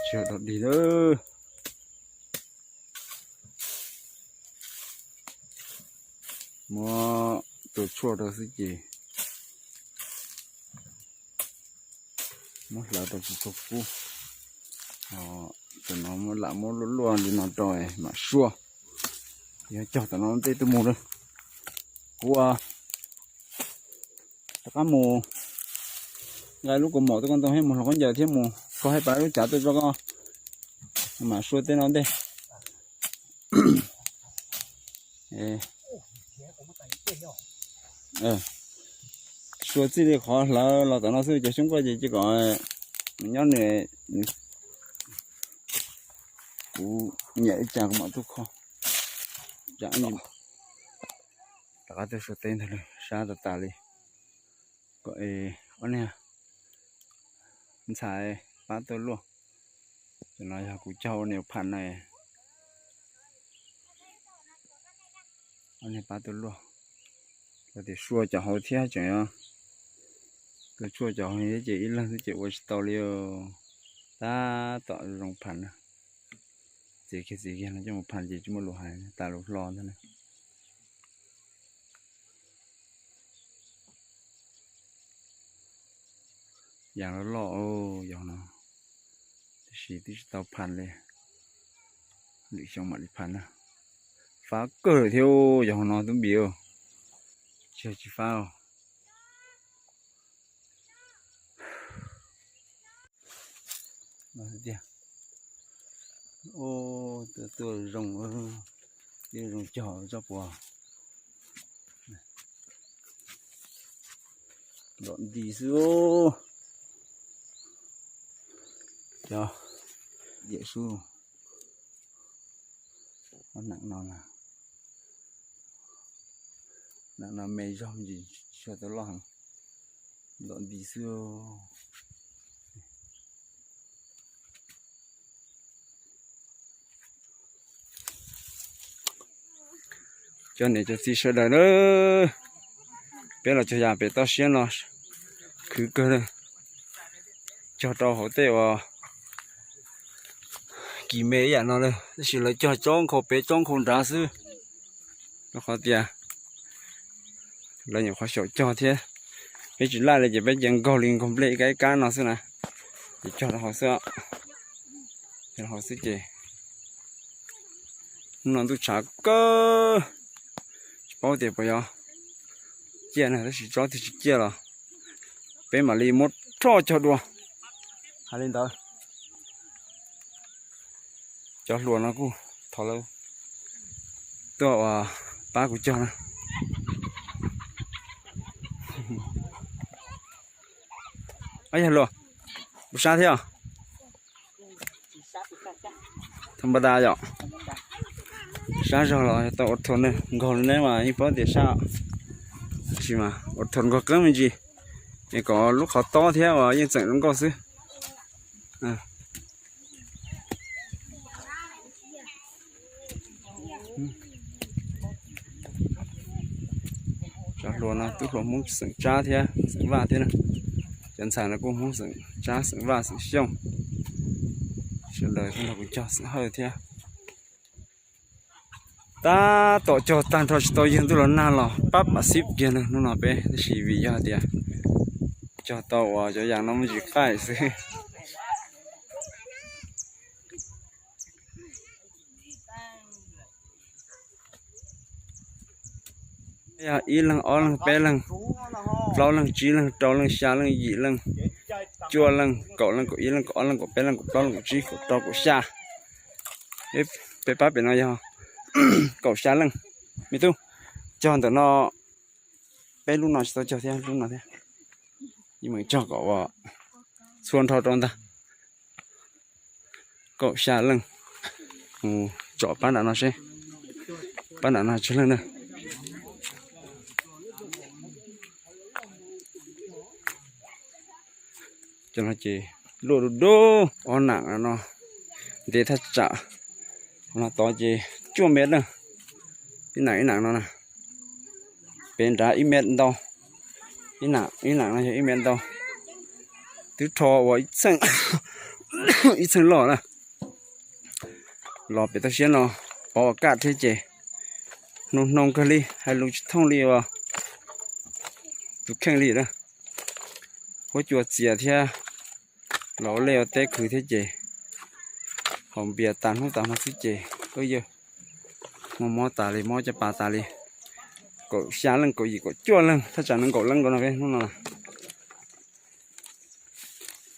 Tsis yog dog dig lawm. Muab tua tshuaj rau xwb ces muab hlawv rau tsis tshua kub. Tam no lam muab luaj luaj li no rau mam sua. Yog cog tam no tej tuaj mus lawm. Kuv rov qab mus nqa lub kaus mom tuaj koj ntoo thiab mus hluas khaub ncaws thiab mus koj hais pas lub cav tuaj tso koj mam sua tej no ntej. Sua txij li qhov hlawv los tom no xwb, cov xyoob koj ces cia kom nws nyob nws. Kuv nyiam ib tsam kuv mam tuaj kho. Rov qab tuaj sua teb ntag, sab tas tas li. Kom ob niag ntxhais pab tuaj luaj. Cov no yog kuv cog ua niam pham na. Ob niag pab tuaj luaj. Yog tias sua cov hauv thiab tseem, tua tshuaj cov hauv thiab ces ib leeg xwb ces ua tsis tau li. Tab tom zoo pham na. Txiv kiag txiv kiag no coj mus pham ces tsis muaj lus hais, tas lus hlo ntag na. Yas loj loj yog no, tab sis twb tsis tau pham li. Lwm xyoo mam li pham na. Fab kawg thiab yog no tub npis, tsis tsis fab. Tiag, tuaj zoo, zoo cog tsob puas. Ntom nti xwb. Cov diam sub, neem no, neem no me zog ntsis, tsis tau loj heev, ntom nti xwb. Cov niam cov txiv sawv daws na, peb los cog yas pem toj siab no khwv kawg na. Cog rau hauv tej uas kis me ib yam no na, tab sis lawv cog tsob nkhaus pem tsob nkhaus nrad xwb. Rau qhov tias lawv nyuam qhuav xyaum cog thiab, peb tsis laj li ces peb cia nkaug li nkaug nplej ib kab ib kab no xwb na. Ces cog rau hauv xwb, cog rau hauv xwb ces hnub no ntuj tshav kawg, tsis paub tias puas yuav ciaj na, tab sis tsob twg tsis ciaj los peb mam li muab rho cog dua. Hais li ntawd, cov hluas no kuj thov lawv tuaj ua pab kuv cog na. Yog hluas, kuv sab thiab. Tha npa da yom, sab zog los tau ua rho nkaug li neb mas yeej paub tias sab, tab sis mas ua rho nkaug qeeb me ntsis, es kom lub qhov tob thiab uas yeej txeem zoo nkauj xwb. Cov hluas no tub hluas Hmoob xeem Tsab thiab xeem Vaj thiab na. Cov ntxhais no kuj Hmoob xeem Tsab xeem Vaj xeem Xyooj. Sawv daws kuj nrog kuv cog xeem Hawj thiab. Tab tom cog tag nrho tsis tau yawg ntuj los nag los pab pam xib kiag na hnub no peb, tab sis vim yog tias cog tau uas cov yas no muaj ntsis qaij xwb. Yog ib leeg, ob leeg, peb leeg, plaub leeg, tsib leeg, rau leej, xya leej, yim leej, cuaj leej, kaum leej, kaum ib leej, kaum ob leej, kaum peb leej, kaum plaub leej, kaum tsib, kaum rau, kaum xya. Peb pab pem no yog kaum xya leej. Me tub, cog ntawm no, peb lub no tsis tau cog thiab, lub no thiab. Yeej meem cog kom txhua nrho rau ntag. Kaum xya leej. Mus tsom pab nram no seb, pab nram no tsawg leej na. Cov no ces luaj du du, ob nam no ntev thaj tsam. Qhov no tod ces cuaj mev na, ib nam ib nam no na, pem nrad ib mev ntau, ib nam ib nam no yog ib mev ntau. Twb rho ua ib txheej, ib txheej loj na. Los pem toj siab no, pov ua kaj thiab ces hnoo hnoo kawg li, hais lus tsis thooj li uas tus kheej li na. Huab cua txias thiab, los ua liaj ua teb khwv thiab ces haus npias tas hnub tas hmo xwb ces wb yawg muaj mob tas li, mob caj pas tas li. Kaum xya leej, kaum yim, kaum cuaj leej, thaj tsam nees nkaum leej nkaus no peb hnub no.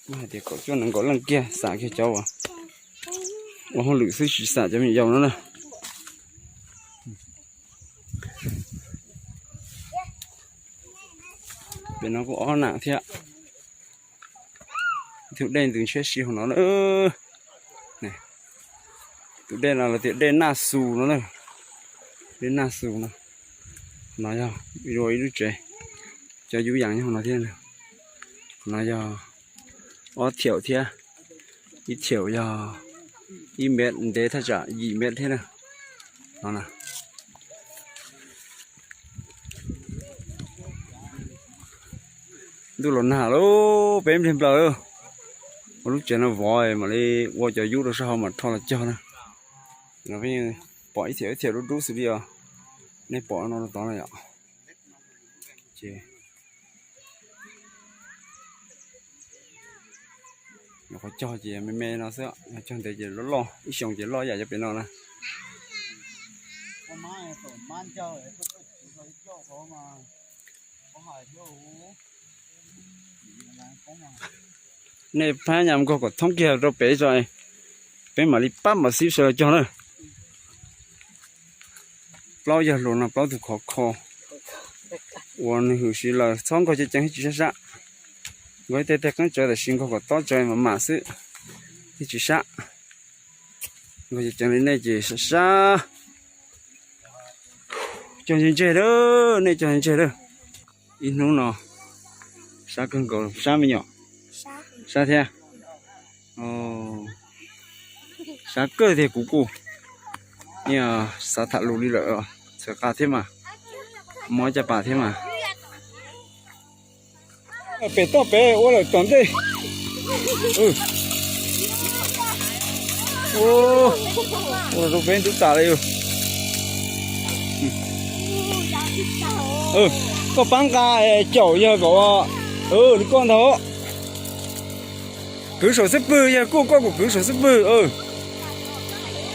Hais tias kaum cuaj nees nkaum leej kiag, xam kiag cov uas ua hauj lwm xwb, tsis xam cov me nyuam yaus no na. Pem no kuj ob nam thiab. Tus dej ntws ntshiab si hauv no na. Tus dej no lawv tias dej Naj Xus no na. Dej Naj Xus no. No yog ib lub tsev, cov yuv yas nyob hauv no thiab. No yog ob thiaum thiab, ib thiaum yog ib mev ntev thaj tsam yim mev thiab na. No na. Ntuj los nag lauj, peb npliag nplaws. Ua lub tsev no vov mam li ua cov yub rau sab hauv mam rho los cog na. No peb pom ib thiaum ib thiaum dub dub xws li os. Nej pom no rau tod no yom. Ces nyuam qhuav cog ces me me no xwb, yog cog ntev ces loj loj, ib xyoos ces loj yam cov pem no na. Nej phab nyas nkaug kom thoob kiag rau pem tso, peb mam li pab mam xib sawv los cog na. Plaub yawg hluas no plaub tug khov kho, uas nws hwm siv lawm txhob nkaug ceev ceev thiab tsis sab sab. Nkaug tej tej qeeb tsawv tam sim nkaug kom tob tsawv mam mam xwb, thiaj tsis sab. Nkaug ceev ceev li nej ces sab sab. Cog ntseg ntseg lawm, nej cog ntseg lawm. Ib hnub no sab kawg nkaus, sab me nyuam, sab thiab. Sab kawg tiag, kuv kuj xav tham lus li lawm, txhawm qa thiab mas, mob caj pas thiab mas. Pem toj pem ua lawm tom ntej. Ua rau peb ntub tas li. Koj pab nqa caum yawg kom li koj ntag. Kwv saum xub pwg, yawg kuj koj kuj kwv saum xub pwg.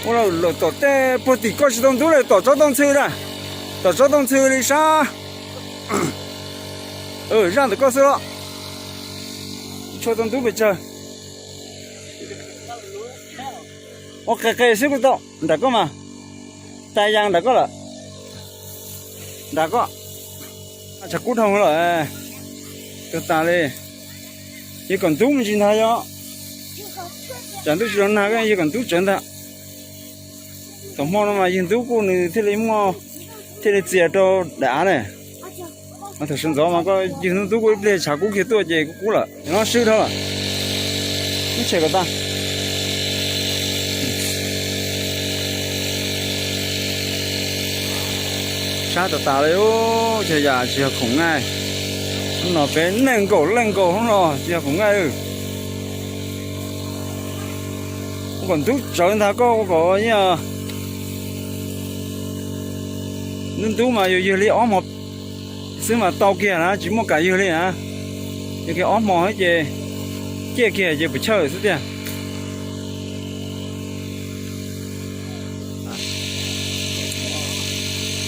Ua lawm tom tej puag tim koj tsis tau ntub li, tom tsob toj ntxhw na, tom tsob toj ntxhw li sab. Zaj ntawm koj xwb los. Tsis tau ntub pes tsawg. Ua qe qe xwb kuj tau, nram koj mas. Tais yas nram koj lawm. Nram koj. Tshav kub dhau lawm. Tuag tas li. Yawg kom ntub me ntsis ntag yog. Tsam ntuj tsis los nag yawg kom ntub tsawv ntag. Thaum hmo no mas yawg ntub kuj nws thiaj li muaj, thiaj li txias rau daim av ne. Thaum sawv ntxov mas koj yawg ntub ntub kuj ib pliag tshav kub kiag tuaj ces kuj kub lawm, no swb dhau lawm. Ib tshem kom tag. Sab tas tas li, cov yas tsis yog khoom nqaij. Hnub no peb nees nkaum leej nkaus hnub no tsis yog khoom nqaij. Ua kom ntub tsawv ntag koj, ua kom ntub ntub mas yus ywg li ob hmo xwb mas tau kiag na, tsis muaj kam ywg li na. Yog kiag ob hmo ces ciaj kiag ces puas chawj xwb tiag.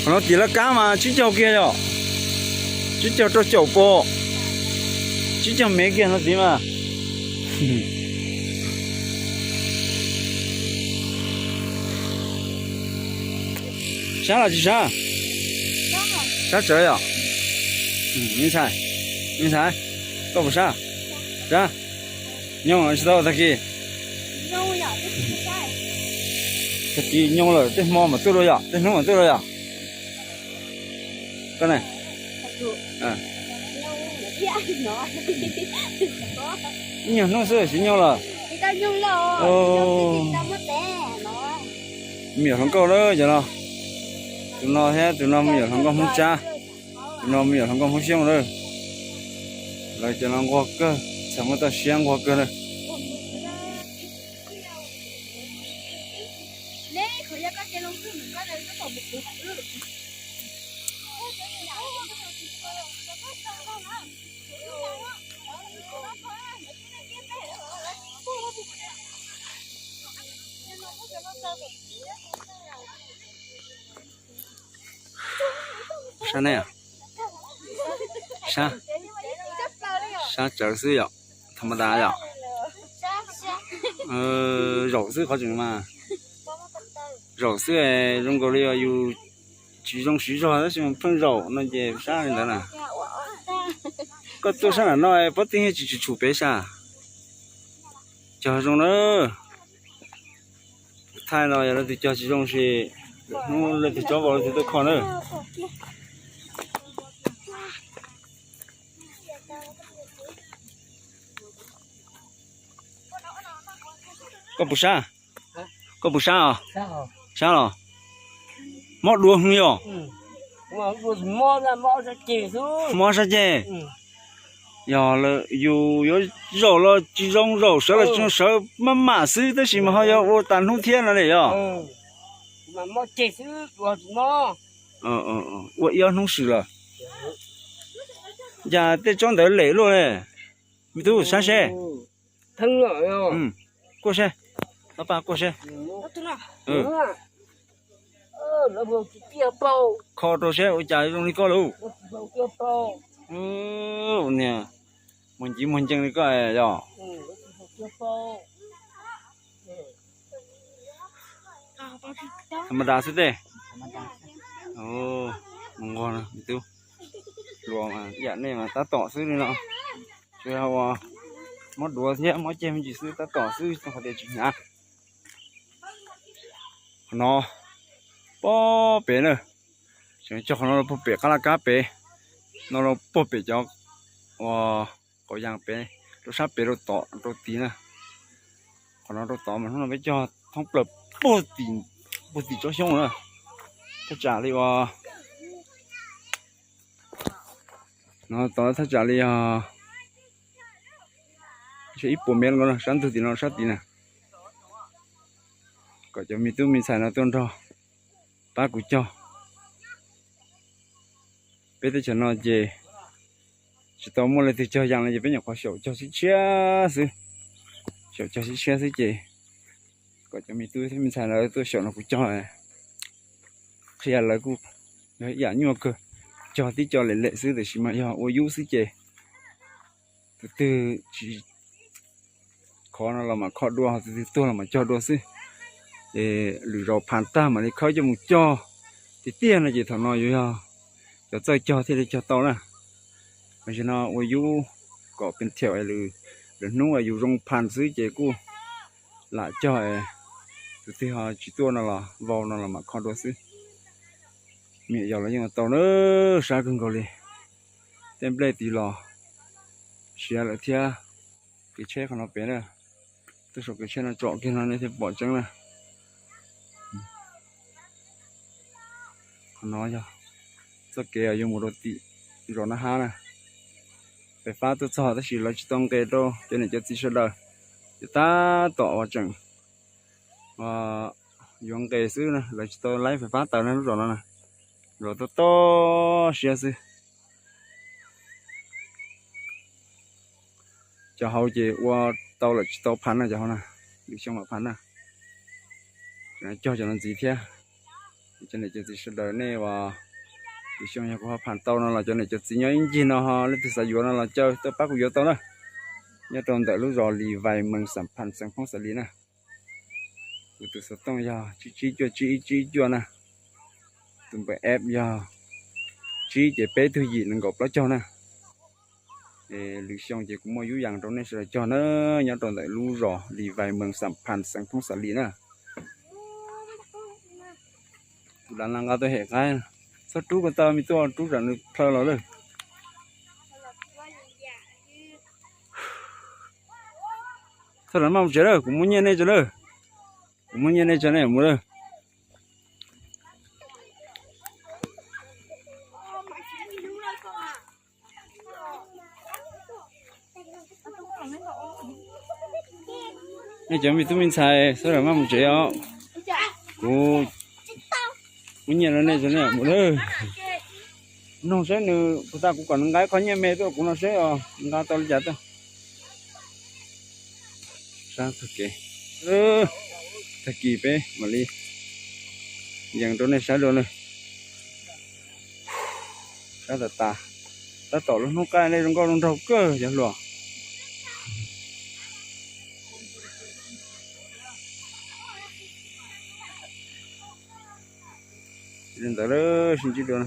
Qhov no tim lawv kab mas tsib caug kiag yom, tsib caug rau caum pua, tsib caug mev kiag no tid mas. Sab los tsis sab? Sab tsawv yom. Me ntxhais, me ntxhais, koj puas sab? Sab. Nyooj tsis tau tag kis. Tag kis nyooj lawm tej hmo mam tuaj dua yom, tej hnub mam tuaj dua yom. Koj ne? Ib nyuag hnub xwb siv nyooj lawm. Me nyuam hluas nkauj lawm cov no. Tus no thiab tus no me nyuam hluas nkauj Hmoob Tsab, tus no me nyuam hluas nkauj Hmoob Xyooj lawm. Lawv cov no nquag kawg, txhais muaj toj siab nquag kawg na. Sab ne, sab, sab tsawv xwb yom, tham ma tas yom. Zaum xwb qhov tseem mas, zaum xwb zoo nkaus li yus tsis zoo siv zog tab sis pheej zaum no ces sab li ntawd na. Koj tuaj sab nram no pob tw tsis tshum pem sab. Cog zoo na. Thaij no yog leej twg cog tsis zoo ces hnub leej twg tsob vau leej twg tuaj kho na. Koj puas sab? Koj puas sab os? Sab los? Mob dua hwv yom? Mob sab ceg. Yog lawm yus yuav zaum los tsis zoo zaum, sawv los tsis zoo sawv, maj mam xwb tab sis mas ho yog ua tas hnub thiab no ne yom? Ua ib ob hnub swm lawm. Cas tej tsob ntawd lem luaj ne? Me tub sab seb. Kuaj seb. Pab pab kuaj seb. Kho rau seb ua cas zoo li koj lauj. Niag muag nciv muag ncees li koj yog. Tham ma tas xwb tej. Mus nqog me tub. Hluas mas ib yam nej mas tab tom xwb li no. Tsuas yog ua mob duav thiab mob ceg me ntsis xwb, tab tom xwb, qhov tias tsis hnyav. Qhov no puag pem na, tseem cog qhov no puag pem qab laj kab pem, no los puag pem cov uas qauv yas pem, rau sab pem rau tom rau tid na. Qhov no rau tod mas hnub no peb cog thoob plaws puag tim tsob xyoob na. Thaj tsam li uas no tod thaj tsam li os, ib puas mev nkaus no, sab ntug tim no sab tid na. Kom cov me tub me ntxhais no tuaj nrog pab kuv cog. Peb teb chaws no ces tsis tau muaj leej twg cog yas li ces peb nyuam qhuav xyaum cog siab tshiab xwb, xyaum cog siab tshiab xwb ces kom cov me tub thiab me ntxhais lawv tuaj xyaum nrog kuv cog. Qhia lawv kuj yog ib yam nyuaj kawg, cog tib co lem lem xwb tiam sis mas yog ua yub xwb ces tus twg tsis khov no los mam kho dua, tus twg tuag los mam cog dua xwb. Es lwm zaus phas tag mam li khawb coj mus cog tiag tiag no ces thaum no yuav yog cov txawj cog thiaj li cog tau na. Tam sim no ua yub kom pes thiaum es lwm hnub yus zoo phas xwb ces kuj lam cog es tus twg ho tsis tuaj no los vau no los mam kho dua xwb. Me nyuam yaus los yeej ua tau na, sab kawg nkaus li. Tej nplej tid los siav lawm thiab. Kev tsheb qhov no pem na, tuaj saum kev tsheb no tsom kiag no nej thiaj pom tseeb na. Qhov no yog txoj kev yuav mus rau tim zos Nab Hab na. Fais fab tuaj txog tab sis lawv tsis tau nqes rau cov niam cov txiv sawv daws, ces tab tom uas tseem yuav nqes xwb na, lawv tsis tau laib fais fab taws na lub zos no na. Zos toj toj siab xwb. Cov hauv ces ua tau lawm tsis tau phas na cov hauv na, Lwm Xyooj mam phas na. Cog cov no ntxiv thiab. Cov niam cov txiv sawv daws nej uas Lwm Xyooj yog kuv ho phas tau no los cov niam cov txiv nyob ib ncig no ho leej twg xav yuav no los caw tuaj pab kuv yuav tau na. Nyob rau ntawm lub zos Lis Vais, mees Xam Phas, xeev Phoob Xas Lis na. Kuv tus xov tooj yog tsib tsib cuaj tsib ib tsib ib cuaj na. Tus npawb app yog tsib ces peb tug yim nees nkaum plaub caug na. Lwm xyoo ces kuv muaj yub yas rau nej sawv daws cog na, nyob rau ntawm lub zos Lis Vais, mees Xam Phas, xeev Phoob Xas Lis na. Tus dav nqa tuaj hem qaib, txhob rub ko taw, me tub rub tsam nws plhaw los lawm. Txhob rov maj mus tsev lawm, kuv muab nyiaj nej tso lawm. Kuv muab nyiaj nej tso nej mus lawm. Nej cov me tub me ntxhais txhob rov maj mus tsev os. Kuv muab nyiaj rau nej tso nej mus lawm. Noog saib nws puas tau, kuv kom nws nqa ib qho nyiaj me tuaj kuv no saib os, nqa tau li cas tuaj. Sab tag kev, tag kis peb mam li yees rau nej saib dua na. Tab tom, tab tom lub hnub qaij ne zoo nkauj zoo nraug kawg cov hluas. Li ntawd sib ntsib dua.